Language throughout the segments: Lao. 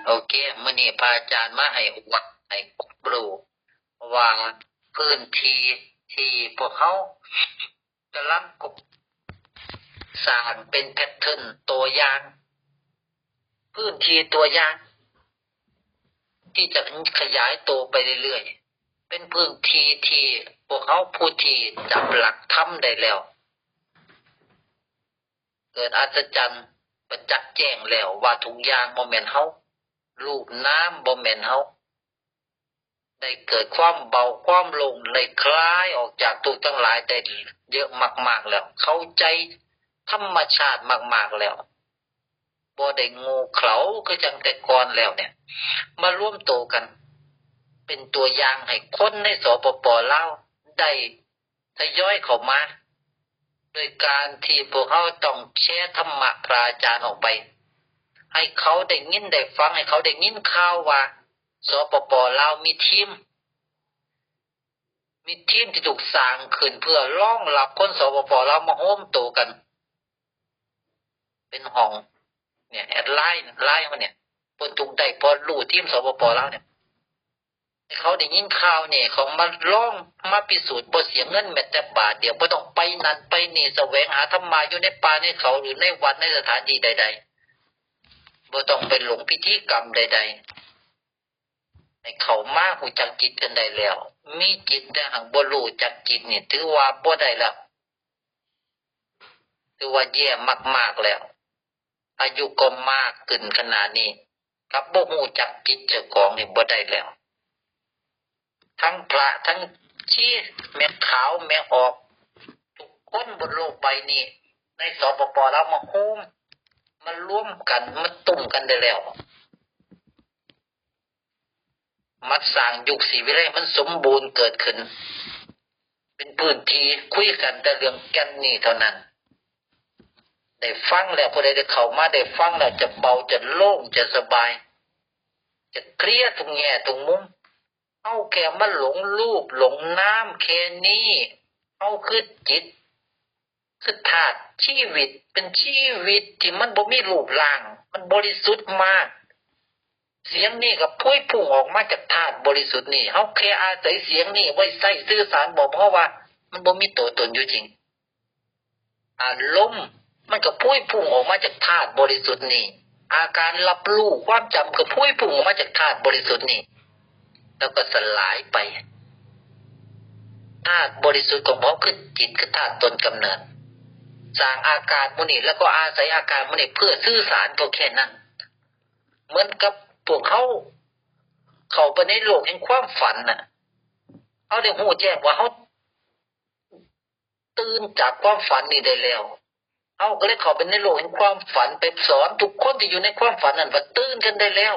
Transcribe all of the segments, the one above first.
ໂອເຄ ມື້ນີ້ພະອາຈານມາໃຫ້ອວດ ໃຫ້ຄວາມຮູ້ ເພາະວ່າພື້ນທີ່ທີ່ພວກເຮົາກຳລັງສ້າງເປັນແພັດເທີນຕົວຢ່າງ, ພື້ນທີ່ຕົວຢ່າງທີ່ຈະຂະຫຍາຍໂຕໄປເລື້ອຍໆ, ເປັນພື້ນທີ່ທີ່ພວກເຮົາຜູ້ທີ່ຈັບຫຼັກທຳໄດ້ແລ້ວ ເກີດອັດສະຈັນປະຈັກແຈ້ງແລ້ວວ່າທຸກຢ່າງບໍ່ແມ່ນເຮົາ, ຮູບນາມບໍ່ແມ່ນເຮົາ, ໄດ້ເກີດຄວາມເບົາຄວາມໂລ່ງ, ໄດ້ຄລາຍອອກຈາກທຸກທັງຫຼາຍໄດ້ເຍອະມາກໆແລ້ວ, ເຂົ້າໃຈທຳມະຊາດມາກໆແລ້ວ, ບໍ່ໄດ້ໂງ່ເຂົາຄືຈັ່ງແຕ່ກ່ອນແລ້ວເນຍ, ມາລວມໂຕກັນເປັນຕົວຢ່າງໃຫ້ຄົນໃນ ສປປ ລາວ ໄດ້ ທະຍອຍເຂົ້າມາ ໂດຍການທີ່ພວກເຮົາຕ້ອງແຊທຳມະພະອາຈານອອກໄປ ໃຫ້ເຂົາໄດ້ຍິນໄດ້ຟັງ, ໃຫ້ເຂົາໄດ້ຍິນຂ່າວວ່າ ສປປ ລາວ ມີທີມ, ມີທີມທີ່ຖືກສ້າງຂຶ້ນເພື່ອຮອງຮັບຄົນ ສປປ ລາວ ມາໂຮມໂຕກັນ ເປັນຫ້ອງ ເນຍ ແອັດໄລນ໌ ໄລນ໌ເຮົາເນຍ ເພິ່ນທຸກໄດ້ພໍຮູ້ທີມ ສປປ ລາວ ເນຍ ໃຫ້ເຂົາໄດ້ຍິນຂ່າວນີ້ ເຂົາມາລອງມາພິສູດ ບໍ່ເສຍເງິນແມ້ແຕ່ບາດດຽວ, ບໍ່ຕ້ອງໄປນັ້ນໄປນີ້ ສະແຫວງຫາທຳມະຢູ່ໃນປ່າໃນເຂົາ ຫຼື ໃນວັດໃນສະຖານທີ່ໃດໆ, ບໍ່ຕ້ອງໄປຫຼົງພິທີກຳໃດໆ, ໃຫ້ເຂົ້າມາຮູ້ຈັກຈິດກັນໄດ້ແລ້ວ. ມີຈິດແຕ່ຫາກບໍ່ຮູ້ຈັກຈິດນີ້ ຖືວ່າບໍ່ໄດ້ແລ້ວ. ຖືວ່າແຍ່ມາກໆແລ້ວ. ອາຍຸກໍມາກຂຶ້ນຂະໜາດນີ້ ກັບບໍ່ຮູ້ຈັກຈິດເຈົ້າຂອງນີ້ບໍ່ໄດ້ແລ້ວ. ທັງພະທັງຊີ ແມ່ຂາວແມ່ອອກ ທຸກຄົນບົນໂລກໃບນີ້ ໃນ ສປປ ລາວ ມາໂຮມ ມາລວມກັນ ມາຕຸ້ມກັນໄດ້ແລ້ວ. ມາສ້າງຍຸກສີວິໄລໃຫ້ມັນສົມບູນເກີດຂຶ້ນ ເປັນພື້ນທີ່ຄຸຍກັນແຕ່ເລື່ອງແກ່ນນີ້ເທົ່ານັ້ນ. ໄດ້ຟັງແລ້ວ ຜູ້ໃດໄດ້ເຂົ້າມາໄດ້ຟັງແລ້ວ ຈະເບົາ ຈະໂລ່ງ ຈະສະບາຍ ຈະເຄລຍທຸກແງ່ທຸກມຸມ. ເຮົາແຄ່ມາຫຼົງຮູບຫຼົງນາມແຄ່ນີ້ ເຮົາຄືຈິດ ຄືທາດຊີວິດ ເປັນຊີວິດທີ່ມັນບໍ່ມີຮູບຮ່າງ ມັນບໍລິສຸດມາກ. ສຽງນີ້ກໍພວຍພຸ່ງອອກມາຈາກທາດບໍລິສຸດນີ້ ເຮົາແຄ່ອາໄສສຽງນີ້ໄວ້ໃຊ້ສື່ສານບອກພວກເຮົາວ່າ ມັນບໍ່ມີຕົວຕົນຢູ່ຈິງ. ອາລົມມັນກໍພວຍພຸ່ງອອກມາຈາກທາດບໍລິສຸດນີ້ ອາການຮັບຮູ້ຄວາມຈຳກໍພວຍພຸ່ງອອກມາຈາກທາດບໍລິສຸດນີ້ ແລ້ວກໍສະຫຼາຍໄປ. ທາດບໍລິສຸດຂອງເຮົາຄືຈິດ ຄືທາດຕົ້ນກຳເນີດ ສ້າງອາການໝູ່ນີ້ ແລ້ວກໍອາໄສອາການໝູ່ນີ້ເພື່ອສື່ສານ ກໍແຄ່ນັ້ນ. ເໝືອນກັບພວກເຮົາເຂົ້າໄປໃນໂລກແຫ່ງຄວາມຝັນນະ, ເຮົາໄດ້ຮູ້ແຈ້ງວ່າເຮົາຕື່ນຈາກຄວາມຝັນນີ້ໄດ້ແລ້ວ. ເຮົາກໍເລີຍເຂົ້າໄປໃນໂລກແຫ່ງຄວາມຝັນ ໄປສອນທຸກຄົນທີ່ຢູ່ໃນຄວາມຝັນນັ້ນວ່າຕື່ນກັນໄດ້ແລ້ວ.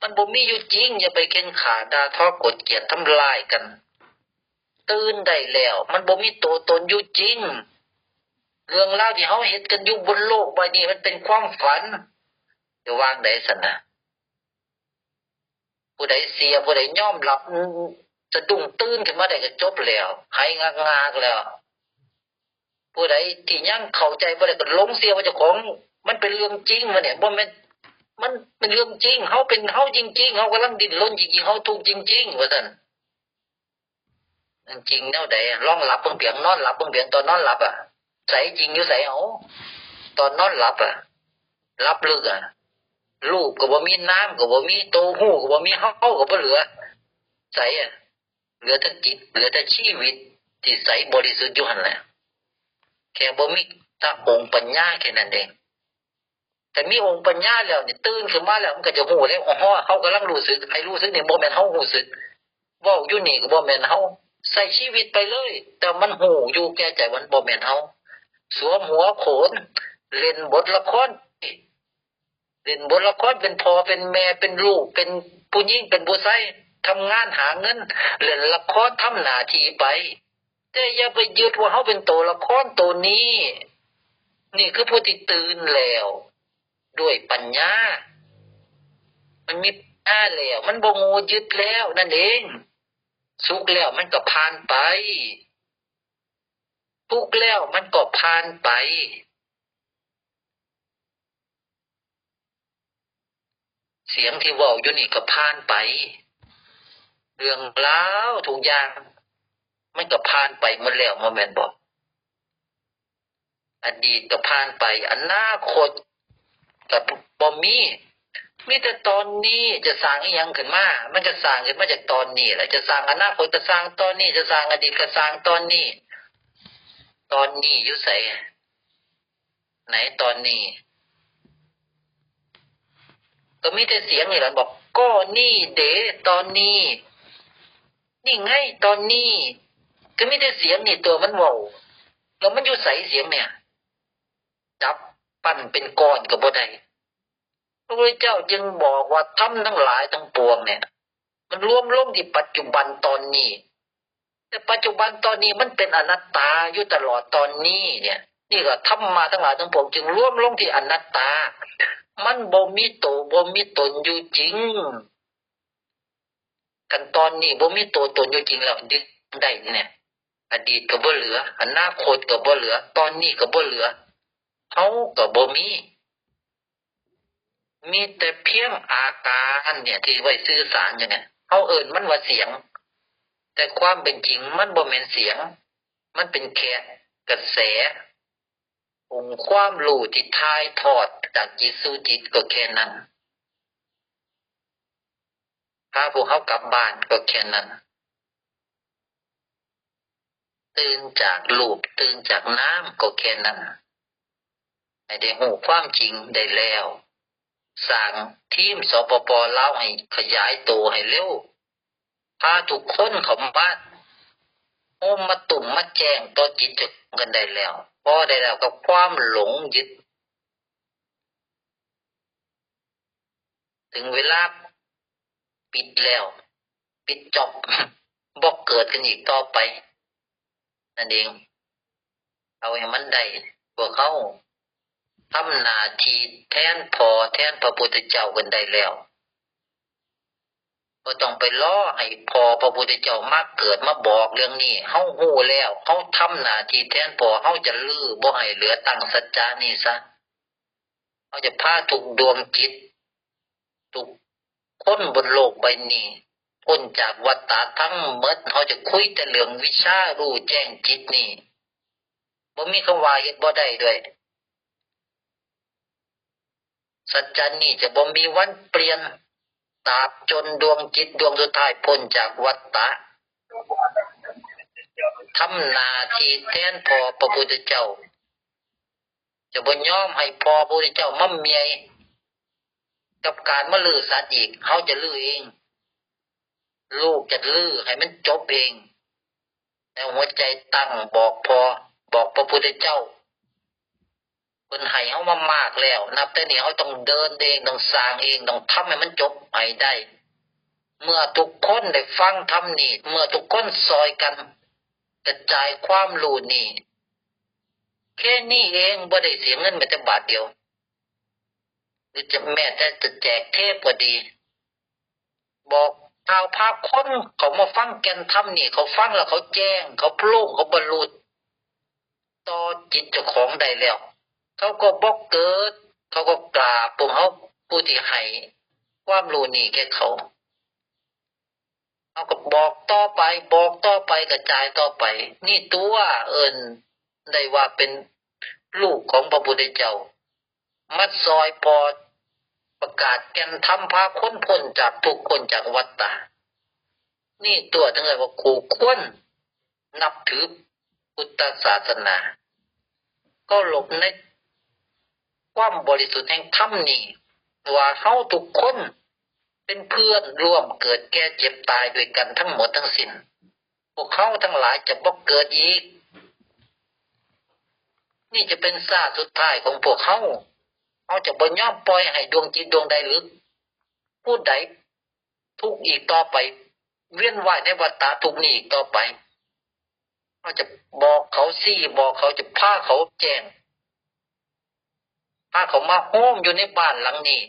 ມັນບໍ່ມີຢູ່ຈິງ, ຢ່າໄປເຂັ່ນຂ້າ ດ່າທອ ກົດກຽດ ທຳລາຍກັນ. ຕື່ນໄດ້ແລ້ວ, ມັນບໍ່ມີຕົວຕົນຢູ່ຈິງ. ເລື່ອງລາວທີ່ເຮົາເຮັດກັນຢູ່ບົນໂລກໃບນີ້ ມັນເປັນຄວາມຝັນ. ຈະວ່າງໃດຊັ້ນນະ? ຜູ້ໃດເຊື່ອ, ຜູ້ໃດຍອມຮັບ, ສະດຸ້ງຕື່ນຂຶ້ນມາໄດ້ກໍຈົບແລ້ວ, ໄຫ້ງາກໆແລ້ວ. ຜູ້ໃດທີ່ຍັງເຂົ້າໃຈບໍ່ໄດ້ ກໍຫຼົງເຊື່ອວ່າເຈົ້າຂອງມັນເປັນເລື່ອງຈິງ. ວ່ານີ້ບໍ່ແມ່ນ, ມັນເປັນເລື່ອງຈິງ, ເຮົາເປັນເຮົາຈິງໆ, ເຮົາກຳລັງດີ້ນລົນຈິງໆ, ເຮົາທຸກຈິງໆ ວ່າຊັ້ນ. ມັນຈິງແນວໃດ? ລອງຫຼັບເບິ່ງພຽງ, ນອນຫຼັບເບິ່ງພຽງ, ຕອນນອນຫຼັບອະ ໃສຈິງຢູ່ໃສ? ເອົາ ຕອນນອນຫຼັບອະ ຫຼັບເລິກອະ ຮູບກໍບໍ່ມີ, ນາມກໍບໍ່ມີ, ໂຕຮູ້ກໍບໍ່ມີ, ເຮົາກໍບໍ່ເຫຼືອໃສອະ. ເຫຼືອແຕ່ຈິດ, ເຫຼືອແຕ່ຊີວິດທີ່ໃສບໍລິສຸດຢູ່ຫັ້ນແຫຼະ. ແຄ່ບໍ່ມີພະອົງປັນຍາແຄ່ນັ້ນເອງ. ແຕ່ມີອົງປັນຍາແລ້ວນີ້, ຕື່ນຂຶ້ນມາແລ້ວ ມັນກໍຈະຮູ້ເດ້. ເຮົາກຳລັງຮູ້ສຶກ, ໄອ້ຮູ້ສຶກນີ້ບໍ່ແມ່ນເຮົາຮູ້ສຶກ, ເວົ້າຢູ່ນີ້ກໍບໍ່ແມ່ນເຮົາ, ໃຊ້ຊີວິດໄປເລີຍ, ແຕ່ມັນຮູ້ຢູ່ແກ່ໃຈວ່າມັນບໍ່ແມ່ນເຮົາ. ສວມຫົວໂຂນ, ເລ່ນບົດລະຄອນ, ເລ່ນບົດລະຄອນເປັນພໍ່ເປັນແມ່, ເປັນລູກ, ເປັນຜູ້ຍິງເປັນຜູ້ຊາຍ, ທຳງານຫາເງິນ, ເລ່ນລະຄອນ, ທຳໜ້າທີ່ໄປ. ແຕ່ຢ່າໄປຍຶດວ່າເຮົາເປັນໂຕລະຄອນໂຕນີ້. ນີ້ຄືຜູ້ທີ່ຕື່ນແລ້ວດ້ວຍປັນຍາ. ມັນມີປັນຍາແລ້ວ, ມັນບໍ່ໂງ່ຍຶດແລ້ວນັ້ນເອງ. ສຸກແລ້ວມັນກໍຜ່ານໄປ, ທຸກແລ້ວມັນກໍຜ່ານໄປ. ສຽງທີ່ເວົ້າຢູ່ນີ້ກໍຜ່ານໄປ, ເລື່ອງລາວທຸກຢ່າງມັນກໍຜ່ານໄປໝົດແລ້ວ ບໍ່ແມ່ນບໍ? ອະດີດກໍຜ່ານໄປ, ອະນາຄົດກໍບໍ່ມີ, ມີແຕ່ຕອນນີ້. ຈະສ້າງອີ່ຫຍັງຂຶ້ນມາ ມັນກໍສ້າງຂຶ້ນມາຈາກຕອນນີ້ແຫຼະ, ຈະສ້າງອະນາຄົດກໍສ້າງຕອນນີ້, ຈະສ້າງອະດີດກໍສ້າງຕອນນີ້. ຕອນນີ້ຢູ່ໃສ? ໃນຕອນນີ້ ກໍມີແຕ່ສຽງນີ້ແຫຼະ ບອກ ກໍນີ້ເດ ຕອນນີ້, ນີ້ໄງຕອນນີ້, ກໍມີແຕ່ສຽງນີ້ຕົວະມັນເວົ້າ. ແລ້ວມັນຢູ່ໃສສຽງນີ້? ຈັບປັ້ນເປັນກ້ອນກໍບໍ່ໄດ້. ພະພຸດທະເຈົ້າຈຶ່ງບອກວ່າ ທຳທັງຫຼາຍທັງປວງນີ້ ມັນລວມລົງທີ່ປັດຈຸບັນຕອນນີ້. ແຕ່ປັດຈຸບັນຕອນນີ້ມັນເປັນອະນັດຕາຢູ່ຕະຫຼອດຕອນນີ້ເນຍ. ນີ້ກໍທຳມະທັງຫຼາຍທັງປວງຈຶ່ງລວມລົງທີ່ອະນັດຕາ, ມັນບໍ່ມີໂຕບໍ່ມີຕົນຢູ່ຈິງ. ຄັນຕອນນີ້ບໍ່ມີໂຕຕົນຢູ່ຈິງແລ້ວ ດຶງໄດ້ນີ້ແນະ, ອະດີດກໍບໍ່ເຫຼືອ, ອະນາຄົດກໍບໍ່ເຫຼືອ, ຕອນນີ້ກໍບໍ່ເຫຼືອ, ເຮົາກໍບໍ່ມີ. ມີແຕ່ພຽງອາການເນຍທີ່ໄວ້ສື່ສານຢູ່ເນຍ. ເຮົາເອີ້ນມັນວ່າສຽງ, ແຕ່ຄວາມເປັນຈິງມັນບໍ່ແມ່ນສຽງ, ມັນເປັນແຄ່ກະແສ ອົງຄວາມຮູ້ທີ່ຖ່າຍທອດຈາກຈິດສູ່ຈິດກໍແຄ່ນັ້ນ, ພາພວກເຮົາກັບບ້ານກໍແຄ່ນັ້ນ. ຕື່ນຈາກຮູບ, ຕື່ນຈາກນາມກໍແຄ່ນັ້ນ. ໃຫ້ໄດ້ຮູ້ຄວາມຈິງໄດ້ແລ້ວ, ສ້າງທີມ ສປປ ລາວ ໃຫ້ຂະຫຍາຍໂຕໃຫ້ເລັວ, ພາທຸກຄົນເຂົ້າມາໂຮມມາຕຸ້ມມາແຈ້ງຕໍ່ຈິດເຈົ້າຂອງກັນໄດ້ແລ້ວ, ພໍໄດ້ແລ້ວກັບຄວາມຫຼົງຍຶດ. ເຖິງເວລາປິດແລ້ວ, ປິດຈອບ, ບໍ່ເກີດຂຶ້ນອີກຕໍ່ໄປນັ້ນເອງ. ເອົາໃຫ້ມັນໄດ້, ພວກເຮົາທຳໜ້າທີ່ແທນພໍ່ ແທນພະພຸດທະເຈົ້າເພິ່ນໄດ້ແລ້ວ. ບໍ່ຕ້ອງໄປລໍໃຫ້ພໍ່ພະພຸດທະເຈົ້າມາເກີດມາບອກເລື່ອງນີ້. ເຮົາຮູ້ແລ້ວ, ເຮົາທຳໜ້າທີ່ແທນພໍ່, ເຮົາຈະຮື້ບໍ່ໃຫ້ເຫຼືອຕັ້ງສັດຈະນີ້ຊະ. ເຮົາຈະພາທຸກດວງຈິດ, ທຸກຄົນບົນໂລກໃບນີ້ ພົ້ນຈາກວັດຕະທັງໝົດ. ເຮົາຈະຄຸຍແຕ່ເລື່ອງວິຊາຮູ້ແຈ້ງຈິດນີ້, ບໍ່ມີຄຳວ່າເຮັດບໍ່ໄດ້ດ້ວຍ. ສັດຈະນີ້ຈະບໍ່ມີວັນປ່ຽນ, ຕາບຈົນດວງຈິດດວງສຸດທ້າຍພົ້ນຈາກວັດຕະ, ທຳໜ້າທີ່ແທນພໍ່ພະພຸດທະເຈົ້າ. ຈະບໍ່ຍອມໃຫ້ພໍ່ພະພຸດທະເຈົ້າມາເມື່ອຍກັບການມາຮື້ສັດອີກ. ເຮົາຈະຮື້ເອງ, ລູກຈະຮື້ໃຫ້ມັນຈົບເອງ. ແລ້ວຫົວໃຈຕັ້ງບອກພໍ່, ບອກພະພຸດທະເຈົ້າ. ເພິ່ນໃຫ້ເຮົາມາມາກແລ້ວ, ນັບແຕ່ນີ້ເຮົາຕ້ອງເດີນເອງ, ຕ້ອງສ້າງເອງ, ຕ້ອງທຳໃຫ້ມັນຈົບໃຫ້ໄດ້. ເມື່ອທຸກຄົນໄດ້ຟັງທຳນີ້, ເມື່ອທຸກຄົນຊ່ອຍກັນກະຈາຍຄວາມຮູ້ນີ້, ແຄ່ນີ້ເອງ, ບໍ່ໄດ້ເສຍເງິນແມ້ແຕ່ບາດດຽວ, ຫຼືຈະແມ້ແຕ່ຈະແຈກເທບກໍດີ, ບອກກ່າວພາຄົນເຂົ້າມາຟັງແກ່ນທຳນີ້, ເຂົາຟັງແລ້ວເຂົາແຈ້ງ, ເຂົາໂພງ, ເຂົາບັນລຸຕໍ່ຈິດເຈົ້າຂອງໄດ້ແລ້ວ, ເຂົາກໍບໍ່ເກີດ, ເຂົາກໍກາບພວກເຮົາຜູ້ທີ່ໃຫ້ຄວາມຮູ້ນີ້ແກ່ເຂົາ. ເຮົາກໍບອກຕໍ່ໄປ, ບອກຕໍ່ໄປ, ກະຈາຍຕໍ່ໄປ. ນີ້ຕົວະເອີ້ນໄດ້ວ່າເປັນລູກຂອງພະພຸດທະເຈົ້າ, ມາຊ່ອຍພໍ່ປະກາດແກ່ນທຳ, ພາຄົນພົ້ນຈາກທຸກ, ພົ້ນຈາກວັດຕະ. ນີ້ຕົວະຈຶ່ງເອີ້ນວ່າຄູ່ຄວນ ນັບຖືພຸດທະສາສະໜາ, ເຄົາລົບໃນຄວາມບໍລິສຸດແຫ່ງທຳນີ້, ວ່າເຮົາທຸກຄົນເປັນເພື່ອນຮ່ວມເກີດແກ່ເຈັບຕາຍດ້ວຍກັນທັງໝົດທັງສິ້ນ. ພວກເຮົາທັງຫຼາຍຈະບໍ່ເກີດອີກ. ນີ້ຈະເປັນຊາດສຸດທ້າຍຂອງພວກເຮົາ. ເຮົາຈະບໍ່ຍອມປ່ອຍໃຫ້ດວງຈິດດວງໃດ ຫຼືຜູ້ໃດ ທຸກອີກຕໍ່ໄປ, ວຽນວ່າຍໃນວັດຕະທຸກນີ້ອີກຕໍ່ໄປ. ເຮົາຈະບອກເຂົາ, ຊີ້ບອກເຂົາ, ຈະພາເຂົາແຈ້ງ, ພາເຂົາມາໂຮມຢູ່ໃນບ້ານຫຼັງນີ້.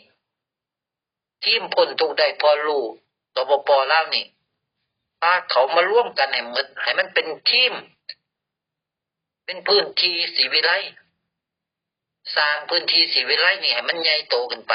ທີມພົ້ນທຸກໄດ້ເພາະຮູ້ ສປປ ລາວນີ້, ພາເຂົາມາລວມກັນໃຫ້ໝົດ, ໃຫ້ມັນເປັນທີມ, ເປັນພື້ນທີ່ສີວິໄລ, ສ້າງພື້ນທີ່ສີວິໄລນີ້ໃຫ້ມັນໃຫຍ່ໂຕຂຶ້ນໄປ.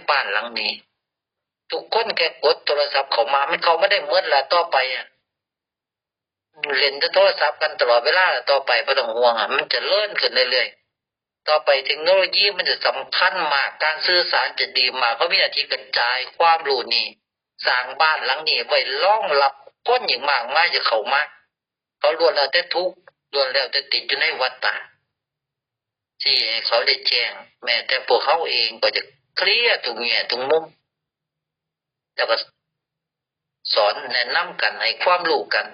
ບ້ານຫຼັງນີ້. ທຸກຄົນແຄ່ກົດໂທລະສັບເຂົ້າມາ ມັນເຂົ້າມາໄດ້ໝົດລະ. ຕໍ່ໄປອະ ເລ່ນແຕ່ໂທລະສັບກັນຕະຫຼອດເວລາລະ. ຕໍ່ໄປບໍ່ຕ້ອງຫ່ວງອະ ມັນຈະເລີນຂຶ້ນເລື້ອຍໆ. ຕໍ່ໄປເທັກໂນໂລຢີມັນຈະສຳຄັນມາກ, ການສື່ສານຈະດີມາກ. ເຂົາມີໜ້າທີ່ກະຈາຍຄວາມຮູ້ນີ້, ສ້າງບ້ານຫຼັງນີ້ໄວ້ຮອງຮັບຄົນອີກມາກມາຍຈະເຂົ້າມາ. ເຂົາລ້ວນແລ້ວແຕ່ທຸກ, ລ້ວນແລ້ວແຕ່ຕິດຢູ່ໃນວັດຕະ. ຊີ້ໃຫ້ເຂົາໄດ້ແຈ້ງ, ແມ້ແຕ່ພວກເຮົາເອງກໍຈະເຄລຍທຸກແງ່ທຸກມຸມ, ແລ້ວກໍສອນແນະນຳກັນ, ໃຫ້ຄວາມຮູ້ກັນ.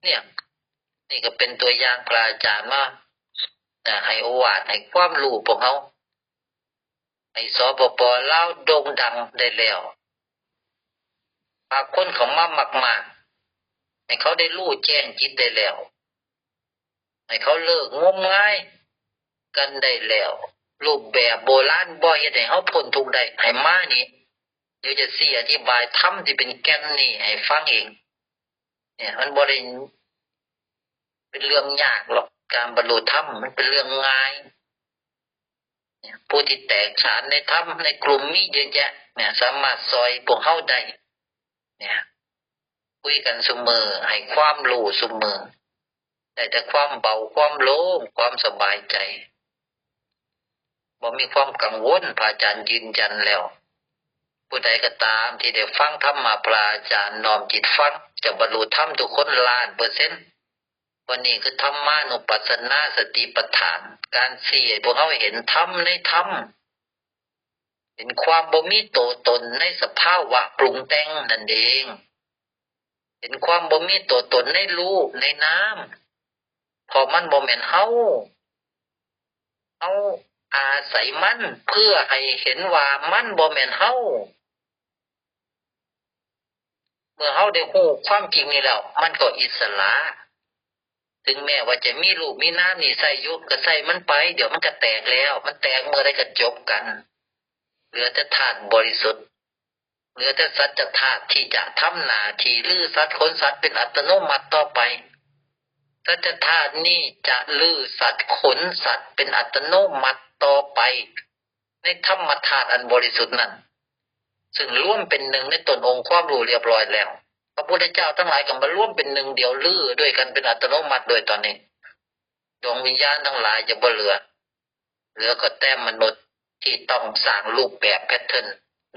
ເນີ້ຍ, ນີ້ກໍເປັນຕົວຢ່າງພະອາຈານມາ ນະ ໃຫ້ໂອວາດ, ໃຫ້ຄວາມຮູ້ພວກເຮົາ, ໃຫ້ ສປປ ລາວ ໂດ່ງດັງໄດ້ແລ້ວ, ພາຄົນເຂົ້າມາມາກໆ, ໃຫ້ເຂົາໄດ້ຮູ້ແຈ້ງຈິດໄດ້ແລ້ວ, ໃຫ້ເຂົາເລີກງົມງາຍກັນໄດ້ແລ້ວ. ຮູບແບບໂບລານບໍ່ເຮັດໃຫ້ເຮົາພົ້ນທຸກໄດ້. ໃຫ້ມານີ້, ດຽວຈະຊີ້ອະທິບາຍທຳທີ່ເປັນແກ່ນນີ້ໃຫ້ຟັງເອງ. ເນີ້ຍ ມັນບໍ່ໄດ້ເປັນເລື່ອງຍາກຫຼອກ, ການບັນລຸທຳມັນເປັນເລື່ອງງ່າຍ. ເນີ້ຍ ຜູ້ທີ່ແຕກສານໃນທຳໃນກຸ່ມມີເຍອະແຍະ, ເນີ້ຍ ສາມາດຊ່ອຍພວກເຮົາໄດ້. ເນີ້ຍ ຄຸຍກັນຊຸມື້, ໃຫ້ຄວາມຮູ້ຊຸມື້, ໄດ້ແຕ່ຄວາມເບົາ, ຄວາມໂລ່ງ, ຄວາມສະບາຍໃຈ, ບໍ່ມີຄວາມກັງວົນ. ພະອາຈານຢືນຢັນແລ້ວ, ຜູ້ໃດກໍຕາມທີ່ໄດ້ຟັງທຳມະພະອາຈານ, ນ້ອມຈິດຟັງ, ຈະບັນລຸທຳທຸກຄົນລ້ານເປີເຊັນ. ເພາະນີ້ຄືທຳມານຸປັດສະນາສະຕິປະທານ, ການຊີ້ໃຫ້ພວກເຮົາເຫັນທຳໃນທຳ, ເຫັນຄວາມບໍ່ມີໂຕຕົນໃນສະພາວະປຸງແຕ່ງນັ້ນເອງ, ເຫັນຄວາມບໍ່ມີໂຕຕົນໃນຮູບໃນນາມ, ເພາະມັນບໍ່ແມ່ນເຮົາ. ເຮົາອາໄສມັນເພື່ອໃຫ້ເຫັນວ່າມັນບໍ່ແມ່ນເຮົາ. ເມື່ອເຮົາໄດ້ຮູ້ຄວາມຈິງນີ້ແລ້ວ, ມັນກໍອິດສະຫຼະ. ເຖິງແມ້ວ່າຈະມີຮູບມີນາມນີ້ໃຊ້ຢູ່, ກໍໃຊ້ມັນໄປ, ດຽວມັນກໍແຕກແລ້ວ. ມັນແຕກເມື່ອໃດກໍຈົບກັນ, ເຫຼືອແຕ່ທາດບໍລິສຸດ, ເຫຼືອແຕ່ສັດຈະທາດທີ່ຈະທຳໜ້າທີ່ລືສັດຂົນສັດເປັນອັດຕະໂນມັດຕໍ່ໄປ. ສັດຈະທາດນີ້ຈະລືສັດຂົນສັດເປັນອັດຕະໂນມັດຕໍ່ໄປ ໃນທຳມະທາດອັນບໍລິສຸດນັ້ນ, ເຊິ່ງລວມເປັນໜຶ່ງໃນຕົນອົງຄວາມຮູ້ລຽບຮ້ອຍແລ້ວ. ພະພຸດທະເຈົ້າທັງຫຼາຍກໍມາລວມເປັນໜຶ່ງດຽວລືດ້ວຍກັນເປັນອັດຕະໂນມັດໂດຍຕອນນີ້. ດວງວິນຍານທັງຫຼາຍຈະບໍ່ເຫຼືອ, ເຫຼືອກໍແຕ່ມະນຸດທີ່ຕ້ອງສ້າງຮູບແບບແພັດເທີນ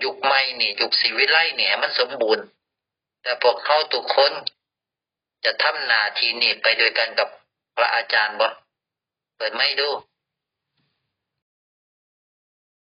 ຍຸກໃໝ່ນີ້, ຍຸກສີວິໄລນີ້ໃຫ້ມັນສົມບູນ. ແຕ່ພວກເຮົາທຸກຄົນຈະທຳໜ້າທີ່ນີ້ໄປດ້ວຍກັນກັບພະອາຈານບໍ່? ເປີດໄມດູ.